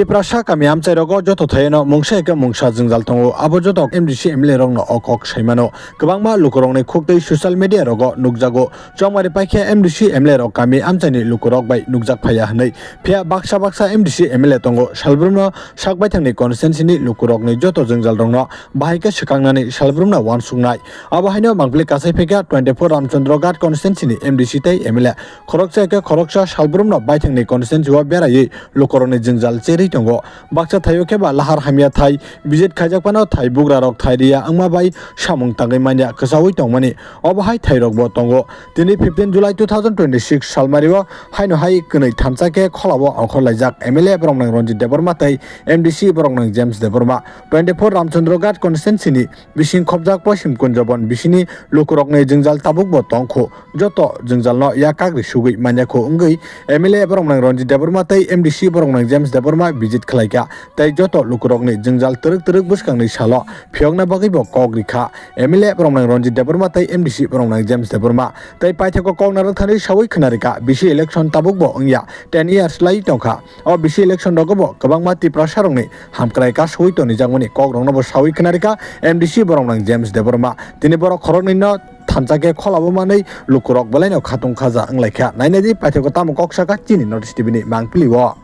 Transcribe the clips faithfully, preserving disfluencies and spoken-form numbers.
Tiprasa kami amchai rogo joto thaino mungsa eke mungsa jwngjal tongo, abo joto M D C M L A rokno o kok saimano. Kwbangma lukurokni khuktwi social media rogo nukjago. Chongmari paikhe M D C M L A rok kami amchaini lukurok bai nukjak phaiya hwnwi. Phiya baksa baksa M D C M L A tongo, salbrumno sak baithangni constituency ni lukurokni joto jwngjal rokno bahai khe swkaknani salbrumno uansuknai. Abo haino mangpili kasai phaikha twenty-four Ramchandra Ghat constituency ni M D C tei M L A. Khoroksa khe khoroksa salbrumno baithangni constituency o beraiwi lukurokni jwngjal cherwi tongo. Baksa thaio khe ba lahar hamya thai visit khaijak phano thai bugrarok thai riya wngma bai samung tangwi manya kwchaui tongmani. Obo hai thairokbo tongo. Tini fifteen July two thousand twenty-six salmario haino hai kwnwi thansa khe kholao ongkhorlaijak M L A boroknang Ranjit Debbarma tei M D C boroknang James Debbarma. Twenty-four Ramchandra Ghat constituency ni bising khobjak Poschim Kunjabon bisini lukurokni jwngjal tabukbo tongkho. Joto jwngjalno yak kagri sugwi manyakho wngwi M L A boroknang Ranjit Debbarma tei M D C boroknang James Debbarma visit khlaikha. Tei joto lukurokni jwngjal twrwk twrwk bwskangni salo phiyokna bagwibo kok rikha. M L A boroknang Ranjit Debbarma tei M D C boroknang James Debbarma. Tei paithago kok narwk thani sawi khwnarikha, bisi election tabukbo wngya, ten years lai tongkha. O bisi election rogobo kwbangma Tiprasarokni hamkrai kasowi tonijakmani kokroknobo sawi khwnarikha M D C boroknang James Debbarma. Tini borok khoroknwino thansa khe kholao manwi lukurok belaino khatung khaja wnglaikha. Nainadi paithago tamo kok saka chini North East T V ni mangpili o.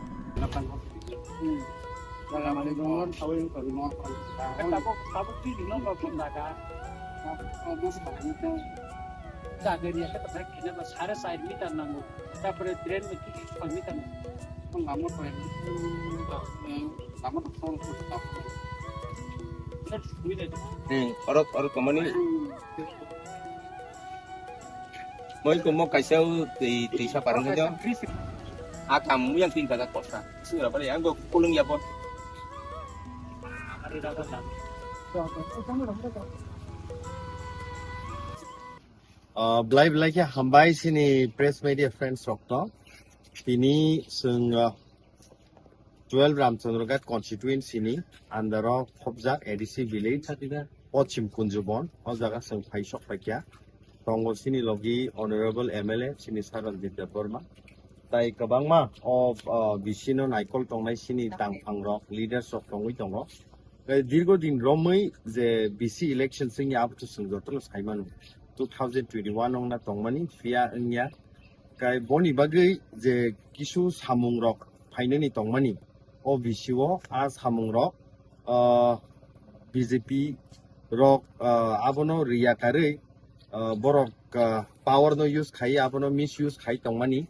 তারপরে ড্রেন কি সবই তার। Lama kaya. Hmm, orok, orok kemani. Moi ko mo kaisa tei, tei sa parang kaya. Akam yang tin kata kosa. Sura bale yang go kuling ya bo. Ah, belai belai khe hambai chini press media friends rokno. Tini chwng, ah, twelve Ramchandra Ghat constituency ni under o khobjak A D C village, Poschim Kunjubon, o jaga chwng phai sok phaikha. Tongo chini logi Honorable M L A chini Sir Ranjit Debbarma. Tai kwbangma o, ah, bisino naikol tongnai chini tangphang rok, leaders rok tongwi tongo. Tei dirgo din romwi je B C election chwngya abo to chwng jotono saimano. Two thousand twenty-one ongna tongmani phiya wngya. Kai boni bagwi je kisu samung rok phainani tongmani, o B C o a samung rok, ah, B J P rok, ah, abono riya karwi, ah, borok, ah, power no use khai, abono misuse khai tongmani.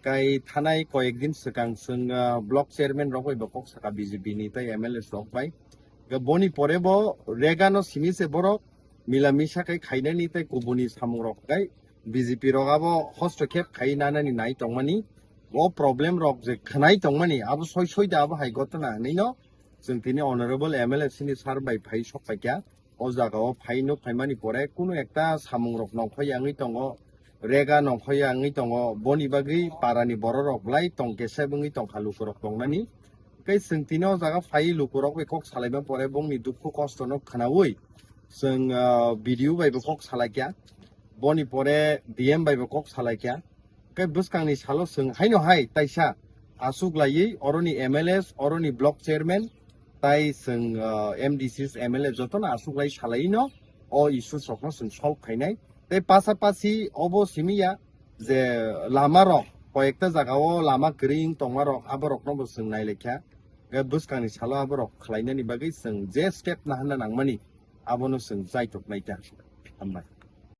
Kai thanai koyek din swkang chwng, ah, block chairman rok bai bo kok saka B J P ni tei M L A rok bai. Ga boni pore bo rega no simi se borok mila misa kai khainani tei kubuni samung rok kai B J P rok abo hostokhep khai nanani nai tongmani. O problem rok je khwnai tongmani abo soi soi da abo hai gotona hinwi no chwng tini Honorable M L A chini sir bai phai sok paikha. O jaga o phai nuk phaimani pore kunu ekta samung rok nongkhoi ya wngwi tongo, rega nongkhoi ya wngwi tongo, boni bagwi para ni borok rok belai tong kesa wngwi tongkha luku rok tongnani. Tei chwng tini o jaga phai luku rok bai kok salaima pore bongni dukhu kosto no khwnaui chwng, ah, B D O bai bo kok salaikha, boni pore D M bai bo kok salaikha. Khe bwskangni salo chwng haino hai taisa aswk laiwi oroni M L As, oroni block chairman, tai chwng, ah, M D Cs, M L A jotono aswk lai salaino o issues rokno chwng solve khainai. Tei pasapasi obo simi ya je lama rok, koyekta jaga o lama kwrwi wng tongma rok, abo rokno bo chwng nai laikha. Khe bwskangni salo abo rok khlainani bagwi chwng je step naharna nangmani, abono chwng chaitok nai ta. Hambai.